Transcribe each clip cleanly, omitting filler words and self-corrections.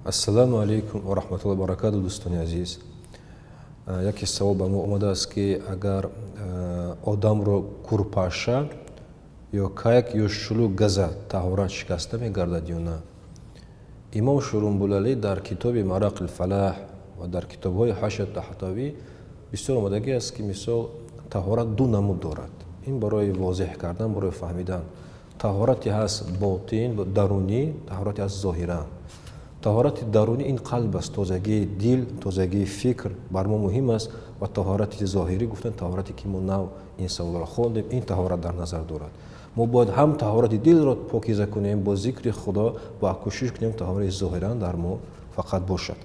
Ассалому алайкум ва раҳматуллоҳи ва баракату, дӯстони азиз. Яке савол ба мо омадааст, ки агар одамро курпаша ё кайк ё шулук газад, таҳорат шикаста мегардад ё на? Имом Шурумбулалӣ дар китоби Марақил Фалаҳ ва дар китобҳои Ҳашият Таҳтавӣ бисёр омадагӣ аст, ки мисол таҳорат ду намуд дорад. Ин барои возеҳ кардан, барои фаҳмидан. Таҳорате ҳаст ботин, дарунӣ, таҳорате ҳаст зоҳиран. Таҳорати дарунӣ ин қалб аст, тозагии дил, тозагии фикр бар мо муҳим аст, ва таҳорати зоҳирӣ гуфтан таҳорате ки мо нав ин саволро хондем, ин таҳорат дар назар дорад. Мо бояд ҳам таҳорати дилро покиза кунем бо зикри Худо ва кӯшиш кунем таҳорати зоҳиран дар мо фақат бошад.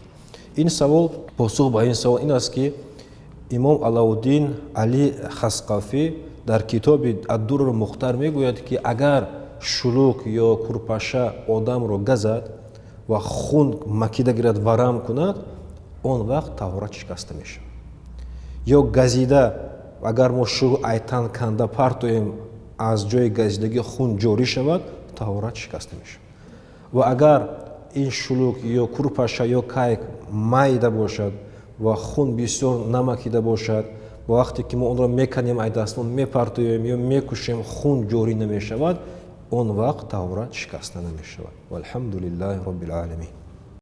Ин савол, посух ба ин савол ин аст, ки имом Алауддин Али Хасқафӣ дар китоби Аддурру Мухтар мегӯяд, ки агар шулук ё курпаша одамро газад ва хун макида гирад, варам кунад, он вақт таҳорат шикаста мешавад. Ё газида, агар мо шулук айтан канда партоем, аз ҷои газидагӣ хун ҷорӣ шавад, таҳорат шикаста мешавад. Ва агар ин шулук ё курпаша ё кайк майда бошад ва хун бисёр намакида бошад, ва вақте ки мо онро меканем, ай дастмон мепартоем ё мекушем, хун ҷорӣ намешавад, он вақт таҳорат шикаста намешавад. Валҳамду лиллаҳи роббил оламин.